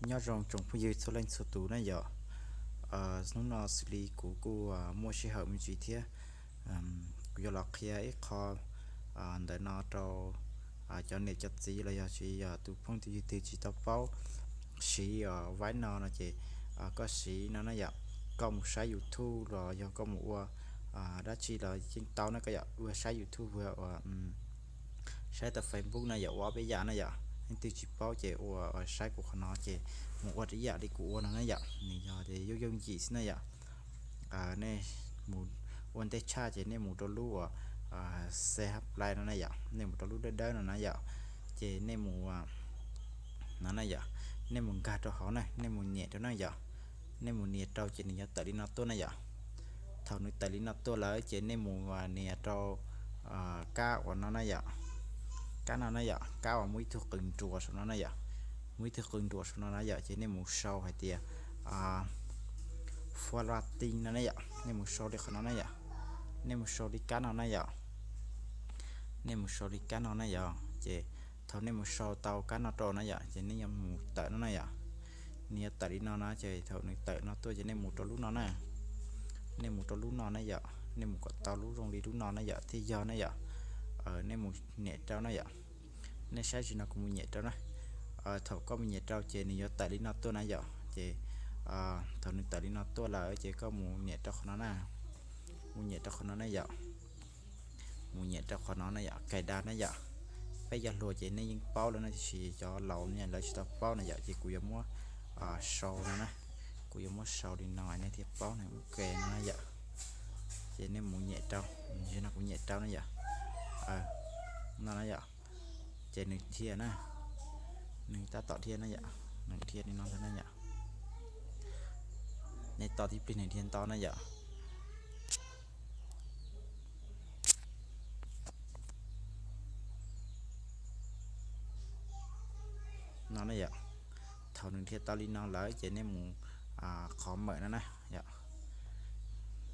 Nyob zoo tsoom phooj ywg txhua leej txhua tus na yom. Hnub no xws li kuv kuj muaj sij hawm me ntsis thiab, kuv yuav los qhia ib qho ntawm no rau cov niam cov txiv los yog tsis yog tus phooj tus ywg twg tsis tau paub siv Vibe no no ces koj siv no na yom, koj mus saib YouTube los yog koj mus ua dab tsi los yeej tau na, koj yom, ua saib YouTube uas saib tau Facebook na yom, ua ob peb yam na yom. Leej twg tsis paub ces ua saib kuv qhov no ces mus ua ib yam li kuv ua no na yom, nws yog tias yooj yooj yim xwb na yom. Nej mus ua ntej tshaj ces nej mus rau lub uas C H Play no na yom, nej mus rau lub dawb dawb no na yom, ces nej mus no na yom, nej mus nkag rau hauv na, nej mus nias rau na yom. Nej mus nias rau ces nws yuav tawm li no tuaj na yom. Thaum nws tawm li no tuaj lawm ces nej mus nias rau kab uas no na yom, kab no na yom, kab uas muaj ib tug qws nruas saum no na yom, muaj ib tug qws nruas saum no na yom, ces nej mus sau hais tias forwarding no na yom, nej mus sau li qhov no na yom, nej mus sau li kab no na yom, nej mus sau li kab no na yom, ces thaum nej mus sau tau kab no rau na yom, ces nej yuav mus tawm no na yom. Nws yuav tawm li no na, ces thaum nws tawm no tuaj ces nej mus rau lub no na, nej mus rau lub no na yom, nej mus kom tau lub zoo li lub no na yom thiaj yog na yom. Nej mus nias rau na yom, nej saib tsis no kuv mus nias rau na. Thaum koj mus nias rau ces nws yuav tawm li no tuaj na yom, ces thaum nws tawm li no tuaj lawm ces koj mus nias rau qhov no na, mus nias rau qhov no na yom, mus nias rau qhov no na yom, kais das na yom. Peb cov hluas ces nej yeej paub lawm no, tiam sis cov laus no lawv tsis tau paub na yom, ces kuv yuav muab sau no na, kuv yuav muab sau li no nej thiaj paub na, mus kais no na yom. Ces nej mus nias rau, no kuv nias rau na yom, no na yom, ces nws dhia na, nws tab tom dhia na yom, nws dhia li no ntag na yom. Nej tos tib pliag nws dhia nto na yom. No na yom, thaum nws dhia tau li no lawm ces nej mus qhov mawm no na yom,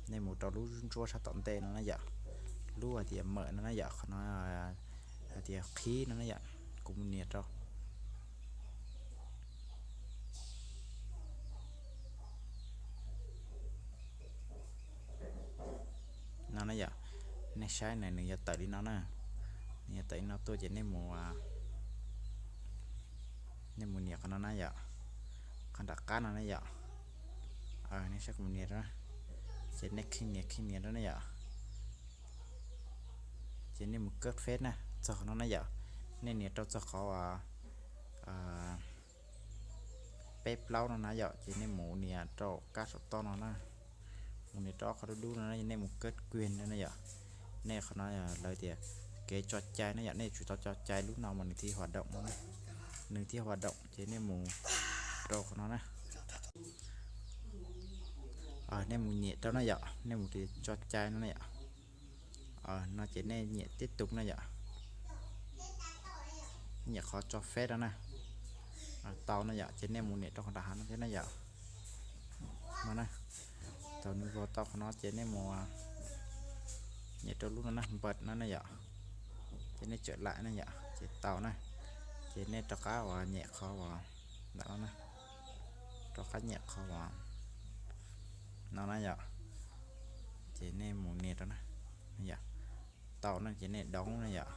nej mus rau lub ntsuab sab tom ntej no na yom, lub hais tias mawm no na yom, qhov no hais tias qhib no na yom, kuv mus nias rau. No na yom, nej saib na, nws yuav tawm li no na, nws yuav tawm li no tuaj ces nej mus, nej mus nias qhov no na yom, qhov nram qab no na yom. Nej saib kuv mus nias rau, ces nej khij nias khij nias rau na yom, ces nej mus kab fej na, txog qhov no na yom, nej nias rau txog qhov peb plaub no na yom, ces nej mus nias rau kab saum toj no na, mus nias rau qhov dub dub no, nej mus kab kiag no na yom. Nej qhov no lawv tias kev tso cai na yom, nej tsum tau tso cai lub no mas nws thiaj hua doom no na, nws thiaj hua doom ces nej mus rau qhov no na. Nej mus nias rau na yom, nej mus tias tso cai no na yom. No ces nej nias tib tus na yom, nias qhov tso fej no na, tau na yom, ces nej mus nias rau qhov nram hav no thiab na yom. No na, thaum nws vau tau qhov no ces nej mus nias rau lub no na, npawm no na yom, ces nej tsawm laim na yom, ces tau na, ces nej rov qab uas nyem qhov uas ntawm no na, rov qab nyem qhov uas no na yom, ces nej mus nias rau na, yom, tau na ces nej doov na yom,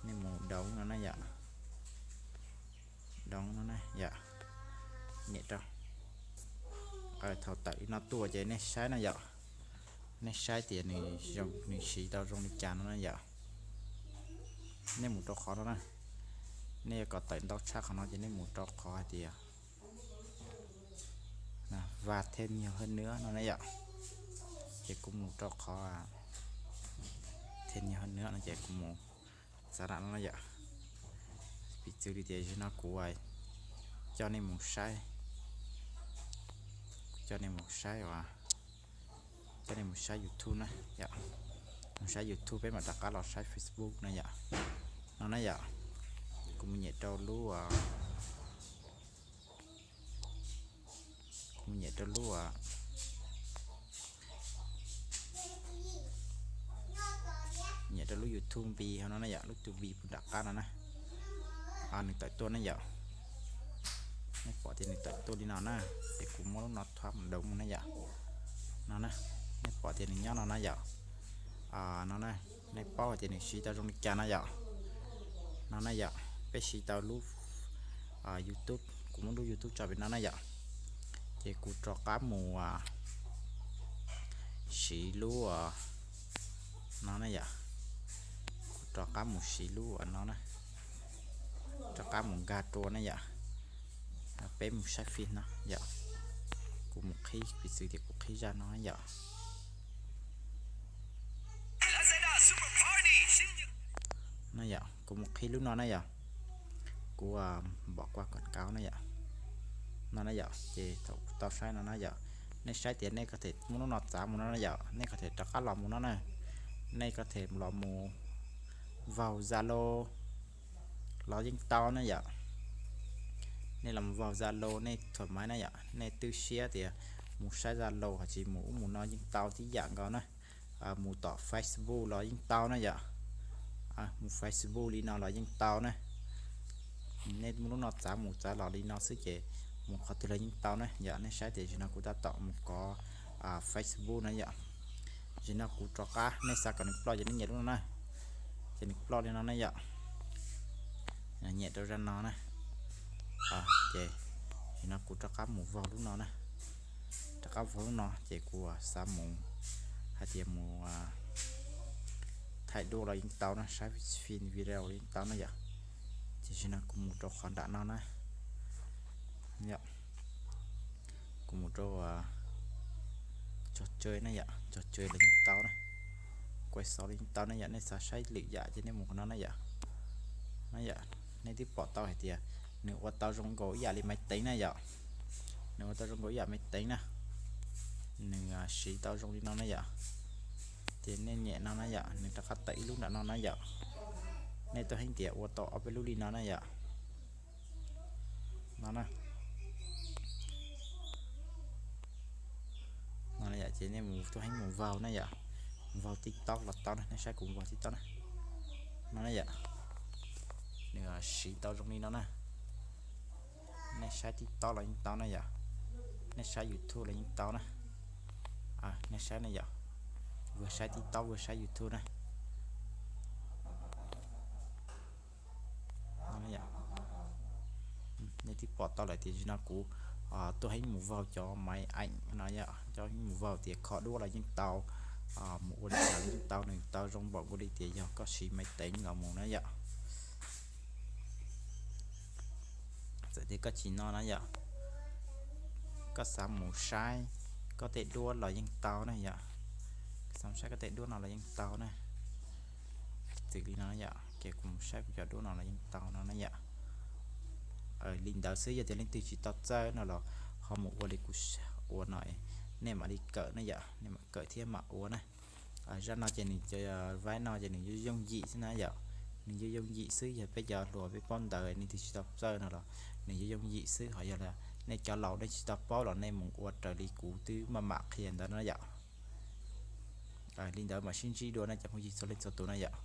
nej mus doov no na yom, doov no na yom, nyem rau. Thaum tawm li no tuaj ces nej saib na yom, nej saib tias nws siv tau zoo li cas no na yom. Nej mus rau qhov no na, nej yuav kom tawm ntau tshaj qhov no ces nej mus rau qhov hais tias vaj thej nyuag hawj nwb no na yom, ces kuv mus rau qhov thej nyuag hawj nwb no ces kuv mus txav lam no na yom. Piv txwv li tias zaum no kuv coj nej mus saib, coj nej mus saib uas, coj nej mus saib YouTube na yom, mus saib YouTube peb mam rov qab los saib Facebook na yom. No na yom, kuv mus nyem rau lub, kuv mus nyem rau lub, nyem rau lub YouTube npi hauv no na yom, lub tus npi puag nram qab no na. Nws tawm tuaj na yom, Nej pom tias nws tawm tuaj li no na, ces kuv muab lub no thua mus download na yom. No na, nej pom tias nws nyob no na yom. No na, nej paub hais tias nws siv tau zoo li cas na yom. No na yom, peb siv tau lub YouTube, kuv muab lub YouTube tso pem no na yom. Ces kuv rov qab mus siv lub no na yom. Kuv rov qab mus siv lub no na, rov qab mus nkag rau na yom. Peb mus saib fij no yom. Kuv mus qhib, piv xws tias kuv qhib zaj no yom. No yom, kuv mus qhib lub no na yom. Kuv npom kuaj kom kaub na yom. No na yom, ces thaum kuv tau saib no na yom, nej saib tias nej ko them muab lub no txav mus no na yom, nej ko them rov qab los mus no na. Nej ko them los mus vaug Zalo los yeej tau na yom. Nej los mus vaug Zalo nej thuam maiv na yom, nej twb siab tias mus saib Zalo ho tsis mus ub mus no yeej tau tib yam nkaus na. Mus tom Facebook los yeej tau na yom. Mus Facebook li no los yeej tau na. Nej muab lub no txav mus txav los li no xwb ces mus qhov twg los yeej tau na yom. Nej saib tias zaum no kuv tab tom mus kov Facebook na yom. Zaum no kuv rov qab, nej xav kom nws ploj ces nej nyem lub no na, ces nws ploj li no na yom. Nyem rau zaj no na. Ces zaum no kuv rov qab mus vaug lub no na, rov qab vaug lub no ces kuv xav mus hais tias mus thaij duab los yeej tau na, saib fij video los yeej tau na yom. Ces zaum no kuv mus rau qhov nram no na. Kuv mus rau trò chơi na yom, trò chơi los yeej tau na, quay số los yeej tau na yom. Nej xav saib lwm yam ces nej mus qhov no na yom. No yom, nej twb pom tau hais tias nws ua tau zoo nkaus ib yam li maiv teev na yom. Nws ua tau zoo nkaus ib yam maiv teev na. Nws siv tau zoo li no na yom. Ces nej nyem no na yom, nws rov qab tawm ib lub nram no na yom. Nej tuaj heev tias ua tau ob peb lub li no na yom. No na. No yom, ces nej mus tuaj heev mus vaug na yom. Mus vaug TikTok los tau na, nej saib kuv mus vaug TikTok na. No na yom, nws siv tau zoo li no na. Nej saib TikTok los yeej tau na yom. Nej saib YouTube los yeej tau na. Nej saib na yom, ua saib TikTok ua saib YouTube na. Nej twb pom tau lawm tias zaum no kuv tuaj heev mus vaug cov maiv eem no yom, cov heev mus vaug tias kho duab los yeej tau, mus ua li cas los yeej tau, nws tau zoo npaum nkaus li tias yog koj siv maiv teev los mus na yom. Txawm tias koj tsis no na yom, koj xav mus saib koj tej duab los yeej tau na yom. Koj xav mus saib koj tej duab no los yeej tau na. Txwm li no yom, ces kuv mus saib kuv cov duab no los yeej tau no na yom. Li ntawd xwb, yog tias leej twg tsis tau txawj no los ho mus ua li kuv ua no, nej mam li kawm na yom, nej mam kawm thiab mam ua na. Zaj no ces nws, vaib no ces nws yooj yooj yim xwb na yom. Nws yooj yooj yim xwb, yog peb cov hluas peb paub ntawv, nej twg tsis tau txawj no los nws yooj yooj yim xwb. Ho yog nej cov laus nej tsis tau paub los nej mus ua raws li kuv twb maj mam qhia ntawd na yom. Li ntawd mam sib ntsib dua nej cov phooj ywg txhua leej txhua tus na yom.